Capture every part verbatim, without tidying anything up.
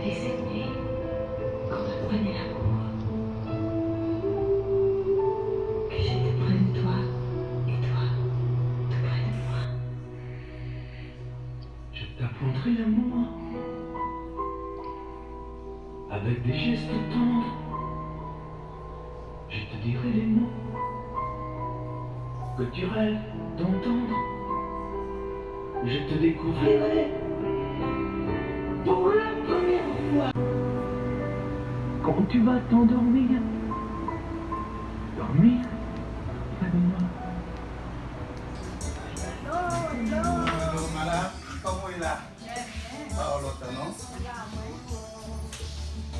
Et cette nuit, quand me prenait la cour, que j'étais près de toi, et toi, tout près de moi. Je t'apprendrai l'amour avec des gestes tendres. Je te dirai les mots que tu rêves d'entendre. Je te découvrirai pour la première fois. Quand tu vas t'endormir, dormir près de moi. Hello, hello. Hello, madam. Kòman w ye la? Trè byen. Pa wè w lontan, non?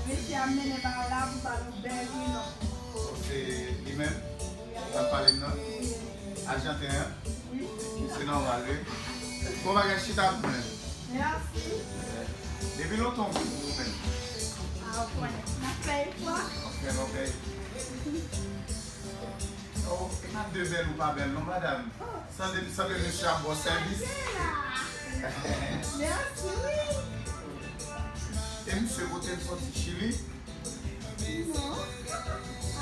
Mesye a mennen bagay la pou ba nou bèl vino. Se li menm? Sa pale m nan? Ajanten an? Wi. Se nòmal, wi. Bon bagay, chita pou mwen. Mèsi. Depi lontan w vin pou ou menm. A, ou konnen. N ap fè efò. N ap fè lòbèy. Oh, e pa de bèl ou pa bèl, non, madam. Sanble, sanble mesye ap ba w sèvis. Mèsi, wi. E misye kote l soti, Chili? Non.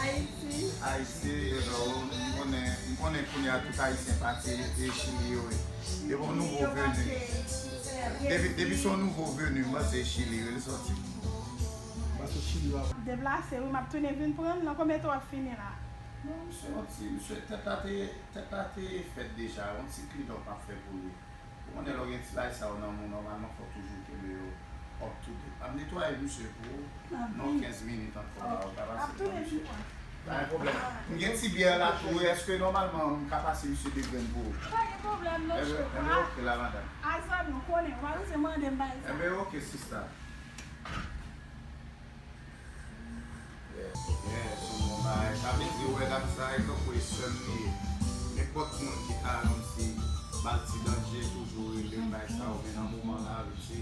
Ayiti. Ayiti, you know, m konnen, m konnen kounye a tout Ayisyen pati e Chili yo ye. Depi yon nouvo veni. Depi, depi se yon nouvo veni, m panse e Chili yo li soti. Deplase, wi, m ap tounen vin pran l. Nan konbyen tan w ap fini la? Non, misye yon ti, misye tèt la te, tèt la te fèt deja, yon ti klidòk m ap fè pou li. Ou konnen lè w gen ti bagay sa yo nan men w, nòmalman fò w toujou kenbe yo up to date. M ap netwaye misye pou ou, nan kenz minit ankò la, ou ka pase pran misye. Pa gen pwoblèm. M gen ti byè la tou, èske nòmalman m ka pase misye de grenn pou ou? Pa gen pwoblèm, non, chèf. Enben, enben, ok la, madanm. A zanmi, ou konnen, ou pa bezwen mande m bagay sa. Enben, ok, sista. Yeah, yeah, se yon bon bagay. Sa vle di, ou wè dam sa, e tankou e sè m li ye. Nenpòt moun ki ta rann ti, ba l ti danje, toujou rele m bay sa, ou men nan moman la, vle di,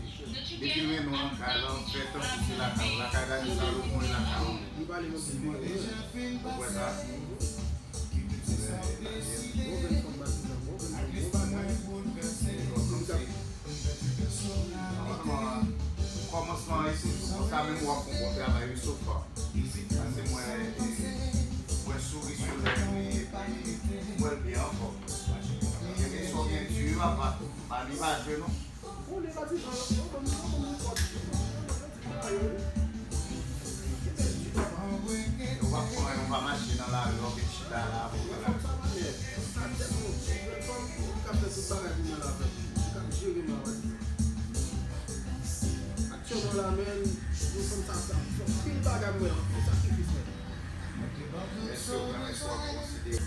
depi l mennen w nan kay la, ou fè tankou se lakay ou. Lakay Dani Salomon, e lakay ou. Li pale m anpil vre. Ou wè sa? Bon, grenn fanm Batizan, bon, grenn fanm, bon bagay. Kòmansman, kòmansman an, e toujou konsa, menm w ap fè yon bon travay, wi, so far. Paske mwen, mwen souri sou lèv li, epi m wè l byen anfòm. Ebyen, sa w gen di, papa, pa li pa jwe, non. Ou pa pran, ou pa mache nan lari, w ap chita la, pou wè la. Atyèlman la, men, yon fanm sa, sa fè anpil bagay, mwen, anpil sakrifis, mwen. Èske w renmen sa w ap konsidere?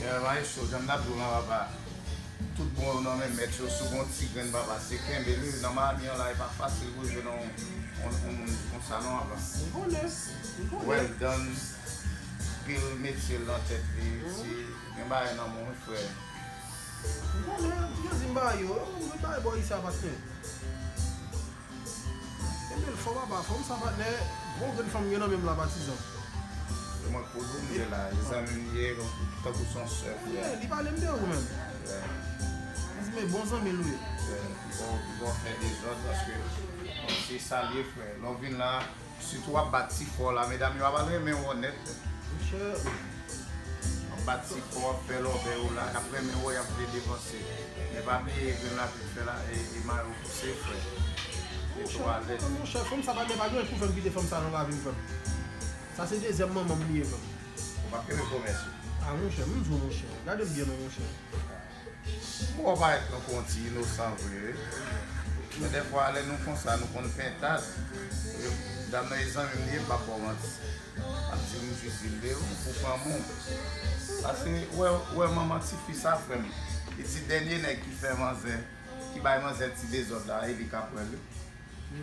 Yeah, maestro, jan m t ap di w lan, papa. Tout bon yo nan men mèt yo, si w gen yon ti grenn, papa, se kenbe li. Nan Miami an la, e pa fasil pou w jwenn yon, yon, yon moun konsa non, papa. M konnen, m konnen. Well done, pil metye l nan tèt li, si gen bagay nan men w, wi, frè. M konnen, yo di m bagay yo, m vin bay bò isi a, patnè. Ebyen, fò papa, fanm sa, patnè, bon grenn fanm gen nan men m la, Patizan. E mwen k pou di w m ye la, e zanmi m ye, tankou se yon sè, frè. Yeah, li pale m de ou menm. Yeah. Li di, men bon zanmi l ou ye. Yeah, li ba w, li ba w fè dezòd, paske, bon, se sa l ye, frè. Lè w vin la, sitou w ap bat ti fò la, medam yo ap al renmen w onèt. Monchè. W ap bat ti fò, w ap fè lòbèy ou la, y ap renmen w, y ap vle devanse. Men pa bliye, grenn lapli k fè la, e, e mayo pouse, frè. Mete w alèz. Monchè, monchè, fanm sa pa gen, pa gen anyen pou fè m kite fanm sa nan lavi m, frè m. Sa se dezyèm manman m li ye, frè m. Ou p ap kenbe pwomès ou. A, monchè, m di w, monchè. Gade m byen non, monchè. Bon, w parèt tankou yon ti inosan vre, wi. Men dèfwa, lè nou konsa, nou konn pentad. Dam nan e zanmi m li ye, m p ap ba w manti. M ap di w, m jis di l de ou, pou fanmi w. Paske, w wè, w wè manman tifi sa, frè m. Li di dènye nèg ki fè manzè, ki bay manzè ti dezòd la, e li k ap pran l, wi.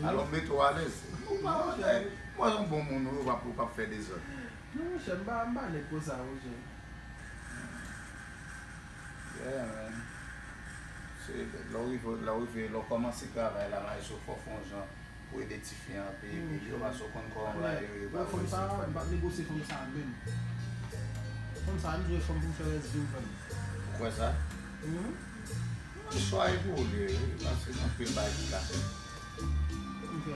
Alò, mete w alèz. Ou pa wè, mwen yon bon moun, wi, w p ap, w p ap fè dezòd. Non, monchè, m pa, m pa nèg konsa, monchè. Yeah, man. Se, lè w rive, lè w rive, lè w kòmanse travay la, maestro, fò w fè yon jan pou ede tifi an peye bil yo, paske w konn kòman bagay yo ye, pa vre? Fanm sa, m p ap negosye fanm sa menm. Fanm sa, m bezwen fanm pou m fè rès vi m, frè m. Ou kwè sa? Mhm. Istwa e pou ou li ye, wi, paske gen anpil bagay ki ka fèt. M M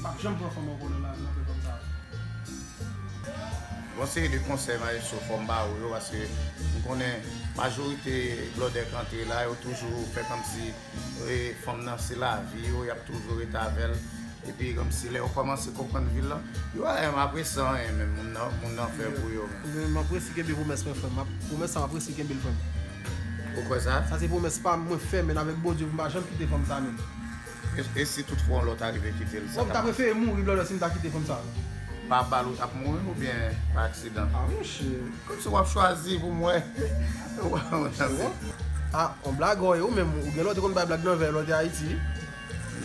p ap janm pran fanm ankò nan lavi m apre fanm sa. Gon seri de konsèy Maestro fò m ba ou yo, paske m konnen majorite blòdè k antre la, yo toujou fè kòmsi e, fanm nan se lavi yo, y ap toujou rete avè l. Epi kòmsi lè yo kòmanse konprann vi l lan, yo pa janm apresye anyen menm moun nan, moun nan fè pou yo menm. Ou menm m apresye kenbe pwomès mwen fè m. Pwomès sa m apresye kenbe l fè m. Ou kwè sa? Sa se pwomès pa m mwen fè menn avèk Bondye pou m pa janm kite fanm sa menn. E, e si toutfwa yon lòt arive kite l, sa. Bon, m ta prefere mouri blòdè si m ta kite fanm sa. Pa bal ou t ap mouri oubyen pa aksidan? Ah monchè. Kòmsi w ap chwazi pou m wè. Ah, on blagè w ye ou menm, ou gen lè w te konn bay blag nan vè lè w te Ayiti.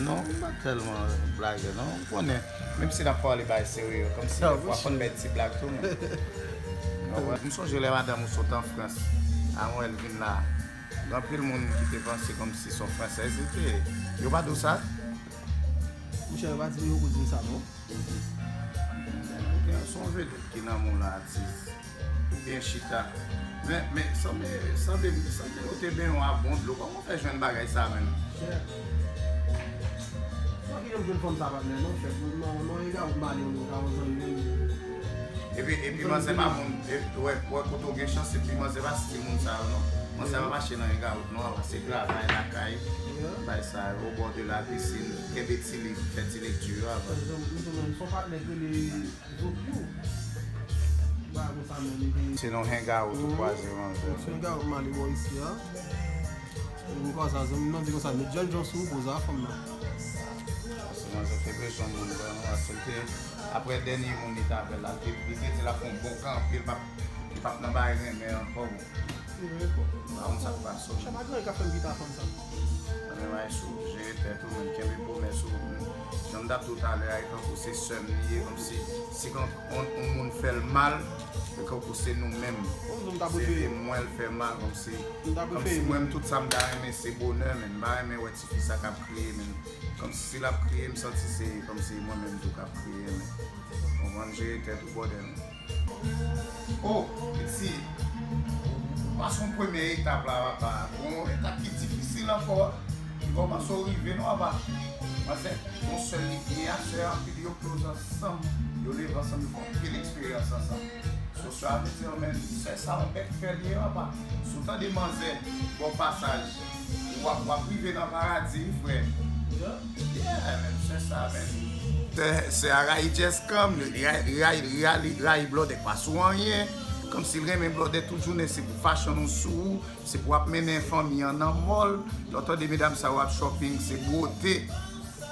Non, m pa tèlman blagè non, ou konnen, menm si n ap pale bagay serye, kòmsi dèfwa fò n bay ti blag tou non. M sonje lè madanm ou sot an Frans, avan l vin la, gen anpil moun ki te panse kòmsi se yon fransèz li te ye. Yo pa di w sa? Monchè, yo pa di m, yo poko di m sa non. Ou gen, se yon vedèt ki nan men w la, atis. Ou byen chita. Men, men, sanble, sanble, sanble ou te benyen w a bon dlo. Kòman w fè jwenn bagay sa menm? Chè. Sa ki jan m jwenn fanm sa patnè non, chè. Non, non, e gade, m ale, m ka yon zanmi. Epi, epi manzè pa moun, wè, wè kote w gen chans, epi manzè pa stil moun sa yo non. Manzè pa mache nan ringawout non, apa se travay lakay, bay sa yo, o bò de la pisin, kenbe ti liv, fè ti lekti yo apa. Se yon patnè k rele Zopyou. Bagay konsa menm epi. Se nan yon hangout ou kwaze manzè. Se yon hangout m ale bò isi a. Epi m kwaze a zanmi m nan di konsa met John John sou ou poze a fanm nan. Paske manzè te bezwen moun vrèman, paske l te, apre dènye moun li t avè l la, li te, li te di l ap fè yon bon kanpe, li p ap, li p ap nan bagay renmen ankò. Bon. Pa konn sa k pase w. Chama gen anyen k ap fè m kite fanm sa. Mwen menm Ayisou, jere tèt ou menm, kenbe pwomès ou. Jan m t ap di w talè a, e tankou se sè m li ye, kòmsi si yon, yon, yon moun fè l mal, e tankou se nou menm. Se te mwen l fè mal, kòmsi, kòmsi mwen menm tout sa m ta renmen se bonè, men m pa renmen wè tifi sa k ap kriye, men kòmsi si l ap kriye, m santi se kòmsi mwen menm tou k ap kriye, men. Konprann, jere tèt ou, brother, men. Oh, pitit, ou pase yon premye etap la, papa. Gon etap ki difisil ankò, ki kòmanse w rive non, papa. Paske yon sèl li byen a, sè anpil yo close ansanm, yo leve ansanm, yo fè anpil eksperyans ansanm. So, sa vle di, men, sè sa yon bèk fè li ye, papa. Si w tande manzè ba w pasaj, w ap, w ap rive nan paradi, wi, frè. Yeah, men, sè sa, men. Sè, sè a rayi Jess kanmenm, li rayi, li rayi, li rayi blòdè k pa sou anyen. Kòmsi l renmen blòdè tout jounen, se pou fashion ou sou ou, se pou ap mennen fanmi an nan mall. Lè w tande medam sa yo ap shopping, se bwote.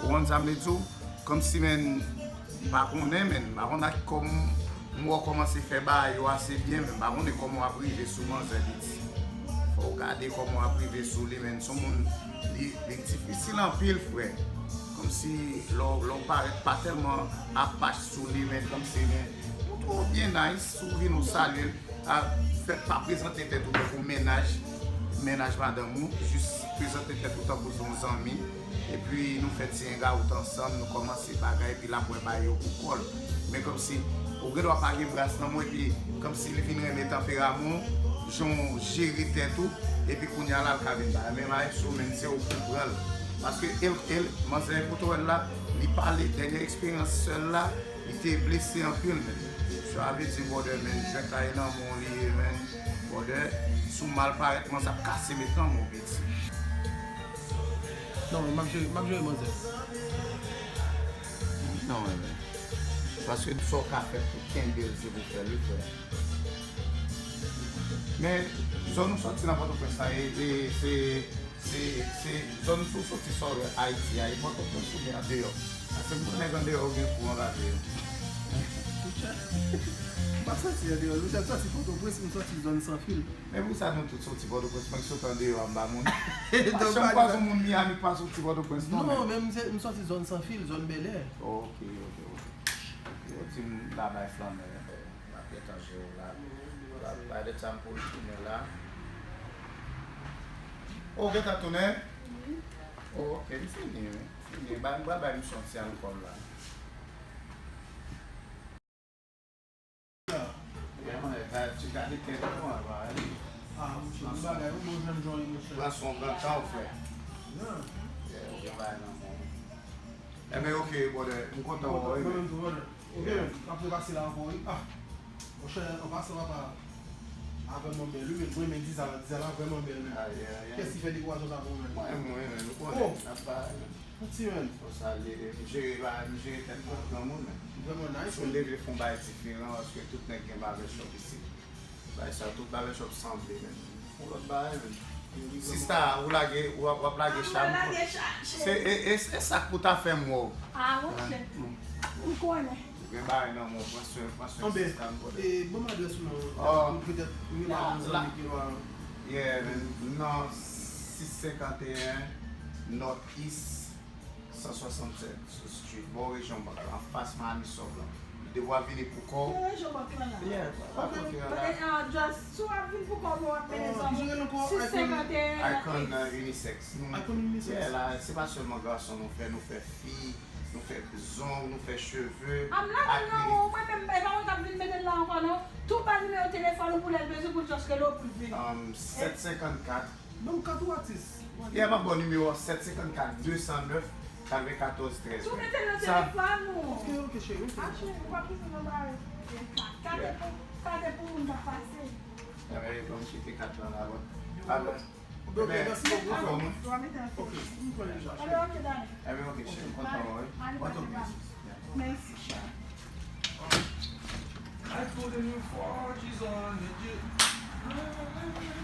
Ou konn sa m vle di w? Kòmsi, men, m pa konnen, men, m pa konn ak kòm m wè w kòmanse fè bagay yo ase byen, men m pa konnen kòman w ap rive sou manzè piti. Fò w gade kòman w ap rive sou li, men, se yon moun, li, li difisil anpil, frè. Kòmsi lè w, lè w parèt pa tèlman apache sou li, men kòmsi, men, ou twò byen nice, si w vin ou salye l, a, fè, pa prezante tèt ou tankou mennaj, mennaj madanm ou, jis prezante tèt ou tankou se yon zanmi, epi nou fè ti hangout ansanm, nou kòmanse bagay, epi l ap wè bagay yo pou kò l. Men kòmsi, ou gen dwa pa gen bras nan men w, epi kòmsi li vin renmen tanperaman w, jan w jere tèt ou, epi kounye a la l ka vin bagay. Men bagay sou men se ou ki pran l. Paske el, el, manzè Ekwatoryèl la, li pale dènye eksperyans sè l la, li te blese anpil menm. Sa vle di, brother, men, jwèt la e nan men w li ye, men. Brother, si w mal parèt, manzè ap kase met nan men w, piti. Non, men m ap jere, m ap jere manzè. Non, men, men. Paske sa w ka fè pou kenbe l, se pou fè l, wi, frè. Men, zòn ou sòti nan Pòtoprens la, e, e, se, se, se zòn ou sòti sò Ayiti a, e Pòtoprens oubyen andeyò? Paske m konnen nèg andeyò yo gen kou anba pye yo. M pa sòti andeyò, m sòti Pòtoprens, m sòti zòn san fil. Men poukisa nou tout sòti Pòtoprens, mwen ki sot andeyò a m pa moun. Donk, pa janm kwaze yon moun Miami k pa sòti Pòtoprens non, men. Non, men m se, m sòti zòn san fil, zòn Bèlè. Ok, ok, ok. Ok, yo di m la bay flanè. M ap gentan jere w la. By the time pou w tounen la. Oh, w gentan tounen? Oh, ok, m fini, wi. M fini. Ba, m pral bay misye yon ti alkòl la. Yeah, man, e pa ti kalite non, e pa, e. Ah, monchè, bon bagay, wi, bon jèn jan, monchè. Pran swen w, pran tan w, frè. Yeah. Yeah, ou gen bagay nan men w. Ebyen, ok, brother, m kontan wè w, wi, man. Ok, man, m ap repase la ankò, wi. Ah, monchè, an pasan, papa, avè m bèl, wi, men mwen, men Diza la, Diza la vrèman bèl, men. Kiyès ki fè dekorasyon sa pou ou menm? Mwen, mwen, men, nou konnen, n ap bay, men. Mèsi, man. Fò sa ale, m jere bagay, m jere tèt mwen, granmoun, men. Vrèman nice, man. Si m te vle fè yon bagay diferan, paske tout nèg gen barbershop isit. Bagay sa, tout barbershop sanble, men. Yon lòt bagay, men. Sista, ou lage, w ap, w ap lage cham. Se, e, e, e sa k pou ta fè m wè w. Ah, monchè. M konnen. Ou gen bagay nan men w, pran swen, pran swen sista m, brother. E, ban m adrès ou non. Petèt, m gen yon zanmi ki nan. Yeah, man. Nan sis senkanteyen North East san swasannsèt Street, bò rejyon bank la, anfas Miami Sub la. Depi w ap vini pou kò w. Nan rejyon bank lan la. Yeah, w ap vin la. Just, si w ap vin pou kò w, w ap mennen zòn. Sis senkanteyen Icon Unisex. Icon Unisex. Yeah, la, se pa sèlman gason nou fè, nou fè fi, nou fè zong, nou fè cheve. Am la, non, mwen menm, e pa mwen k ap vin mete l la ankò, non. Tou ba nimewo telefòn ou pou lè l bezwen pou l just rele w pou l vini. Sèt senkann kat. Ban m kat ou, atis. Yeah, m ap ba w nimewo a, sèt senkann kat de san nèf katrevenkatòz trèz. Tou mete l nan telefòn ou. Ok, ok, cheri, ok. Ah, cheri, ou p ap bezwen nan bagay. Kat e pou, kat e pou moun k ap pase. Ebyen, ban m kite kat lan la, bon. Alò. Ebyen, mèsi bokou, frè mwen. Ok, m pran deja, cheri. Ebyen, ok, cheri, m kontan wè w, wi. Mèsi. I put the new four G's on the jet.